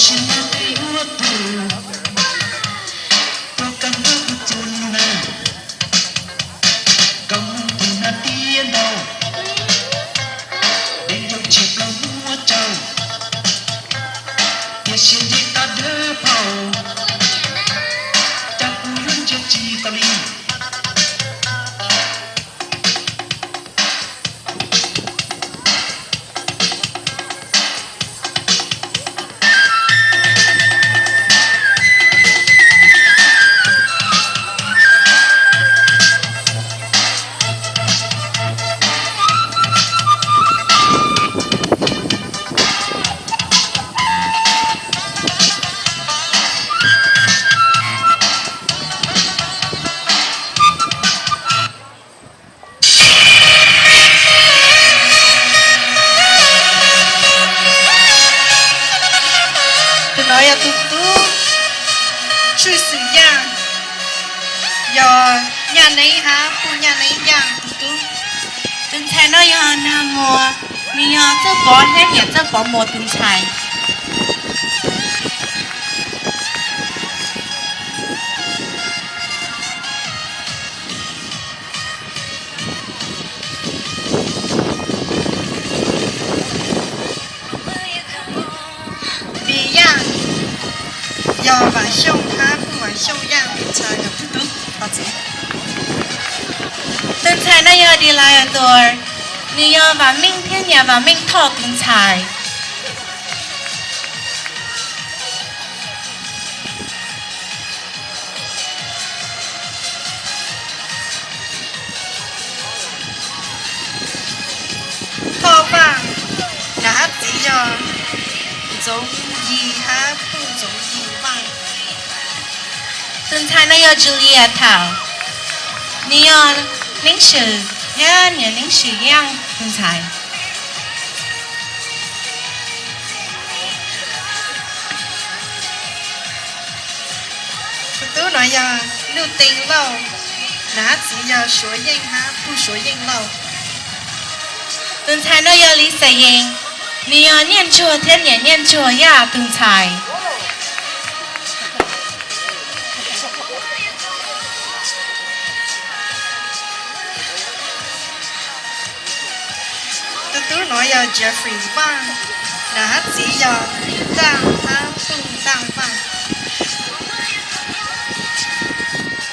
Tsis muaj dej huab tus, tuaj kawg nkaus kuv tus na, koj muaj tus na tiab ntau, dej ntau tsis plaub muab rau, tiam sis nce tau dawb paug, cas kuv yuav ntsia tsis tau li. Tus no yog tus tub Tswj Xwm Yaj, yog Nyaj Neeb hab Puj Nyaj Neeb Yaj tus tub. Tus ntxhais no yog Nag Muas, nws yog Txawj Pov thiab niam Txawj Pov Muas tus ntxhais. Npis Yaj, yog Vam Xyooj hab Puj Vam Xyooj Yaj tus ntxhais. Tus tub no yog Deliator, nws yog Vam Meej thiab niam Vam Meej Thoj tus ntxhais. Thoj Vaj, nws hab txiv yog Ntxoov Yis hab Puj Ntxoov Yis Vaj. Tus ntxhais no yog Julia Thaum, nws yog Neeb Swm thiab niam Neeb Swm Yaj tus ntxhais. Tus tub no yog Nuj Teej Lauj, nws hab txiv yog Suav Yeej hab Puj Suav Yeej Lauj. Tus ntxhais no yog Lis Xas Yees, nws yog Nyiaj Ntsuag thiab niam Nyiaj Ntsuag Yaj tus ntxhais. Tus tub no yog Jeffrey Vaj, nws hab txiv yog Ntaj hab Puj Ntaj Vaj.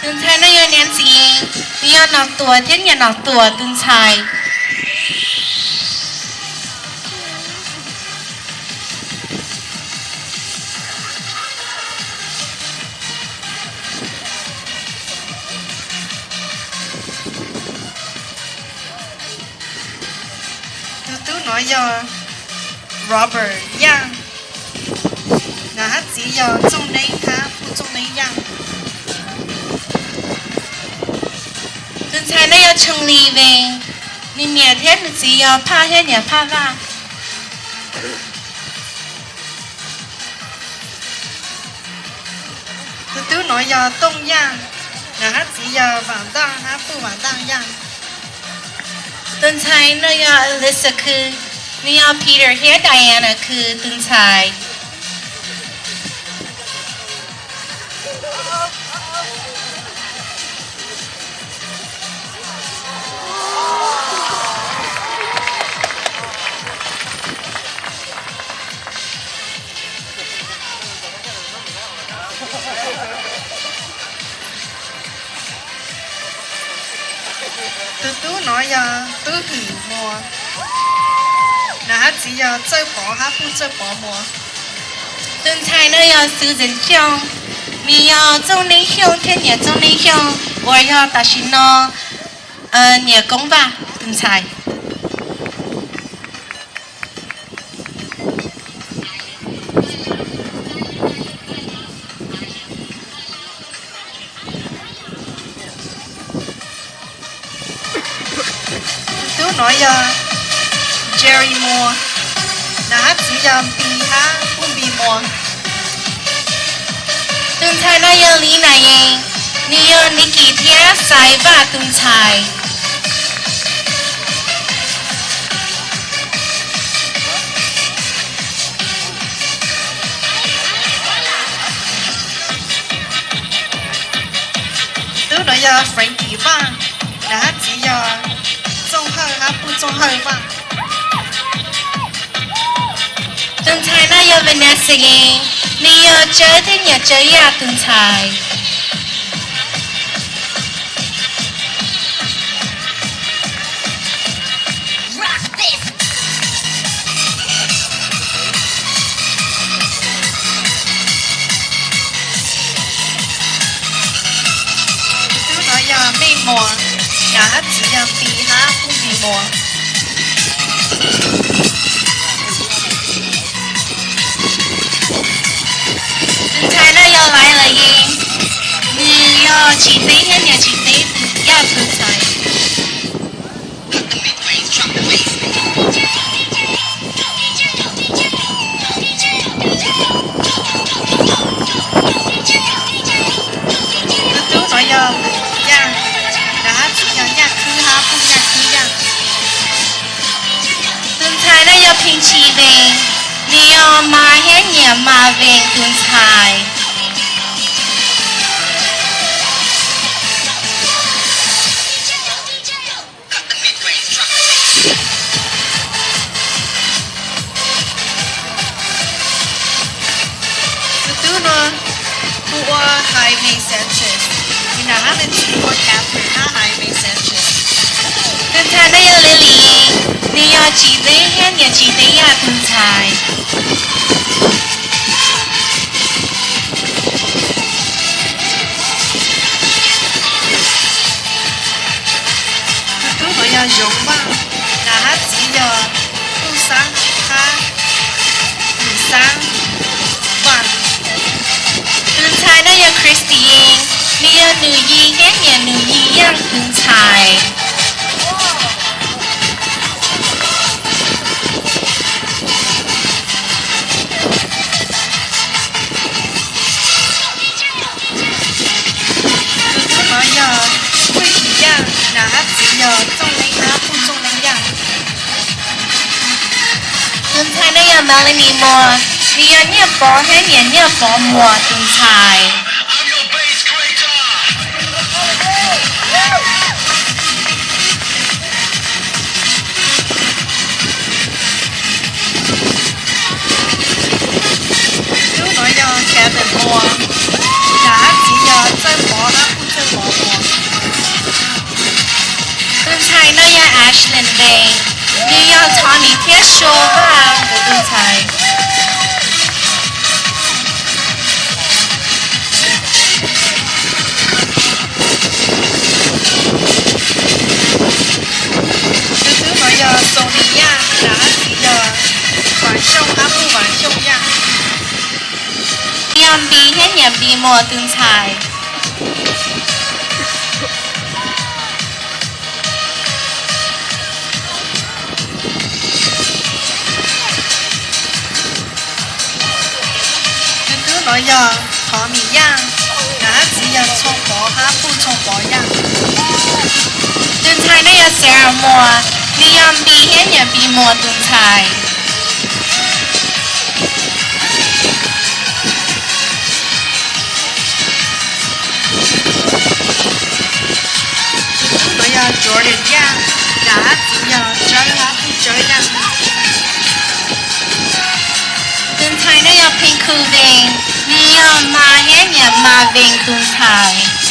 Tus ntxhais no yog Nancy Yees, nws yog Nom Tuam thiab niam Nom Tuam tus ntxhais. Tus tub no yog Robert Yaj, nws hab txiv yog Txooj Neeb hab Puj Txooj Neeb Yaj. Tus ntxhais no yog Tshee Lis Vees, nws niam thiab nws txiv yog Phaj thiab niam Phaj Vaj. Tus tub no yog Tooj Yaj, nws hab txiv yog Vam Ntaj hab Puj Vam Ntaj Yaj. Tus ntxhais no yog Alyssa Khw, nws yog Peter thiab Diana Khw tus ntxhais. Tus tub no yog Tub Hwm Muas, nws hab txiv yog Txawj Pov hab Puj Txawj Pov Muas. Tus ntxhais no yog Susan Xyooj, nws yog Txooj Neeb Xyooj thiab niam Txooj Neeb Xyooj uas yog tam sim no niam Koob Vaj tus ntxhais. Tus tub no yog Jerry Muas, nws hab txiv yog Npis hab Puj Npis Muas. Tus ntxhais no yog Li Nas Yees, nws yog Nicky thiab Xais Vaj tus ntxhais. Yog Frankie Vaj, nws hab txiv yog Txooj Hawj hab Puj Txooj Hawj Vaj. Tus ntxhais no yog Vanessa Yeej, nws yog Tsawb thiab Nyiam Tsawb Yaj tus ntxhais. Tus tub no yog Mej Muas, nws hab txiv yog Npis hab Puj Npis Muas. Tus ntxhais no yog Violet Yeej, nws yog Tsim Teb thiab Nyiam Tsim Teb Yaj tus ntxhais. Tus tub no yog Yaj, nws hab txiv yog Nyaj Khwb hab Puj Nyaj Khwb Yaj. Tus ntxhais no yog Phim Tshis Vees, nws yog Mas thiab Nyiam Mas Vees tus ntxhais. Tus tub no kuj ua haiv May Sanchez, nws nrog hab nws txiv ua Catherine hab haiv May Sanchez. Tus ntxhais no yog Lily Yeej, nws yog Tsim Teb thiab Nyiam Tsim Teb Yaj tus ntxhais. Tus tub no yog Zoov Vaj, nws hab txiv yog Puj Xab hab Nyiam Xab Vaj. Tus ntxhais no yog Christy Yeej, nws yog Nws Yi thiab Nyiam Nws Yi Yaj tus ntxhais. Tus tub no yog Puj Tshis Yaj, nws hab txiv yog Txooj Leej hab Puj Txooj Leej Yaj. Tus ntxhais no yog Melanie Muas, nws yog Nyiaj Pov thiab Nyiam Nyiaj Pov Muas tus ntxhais. Tus tub no yog Kevin Muas, nws hab txiv yog Txawj Pov hab Puj Txawj Pov Muas. Tus ntxhais no yog Ashlyn Vees, nws yog Tommy thiab Sua Vaj nkawd tus ntxhais. Tus tub no yog Sony Yaj, nws hab txiv yog Vam Xyooj hab Puj Vam Xyooj Yaj. Nws yog Npis thiab Nyiam Npis Muas tus ntxhais. Tus tub no yog Thov Mis Yaj, nws hab txiv yog Txhooj Pov hab Puj Txhooj Pov Yaj. Tus ntxhais no yog Sarah Muas, nws yog Npis thiab Nyiam Npis Muas tus ntxhais. Tus tub no yog Jordan Yaj, nws hab txiv yog Tsawb hab Puj Tsawb Yaj. Tus ntxhais no yog Phim Khu Vees, nws yog Mas thiab Nyiam Mas Vees tus ntxhais.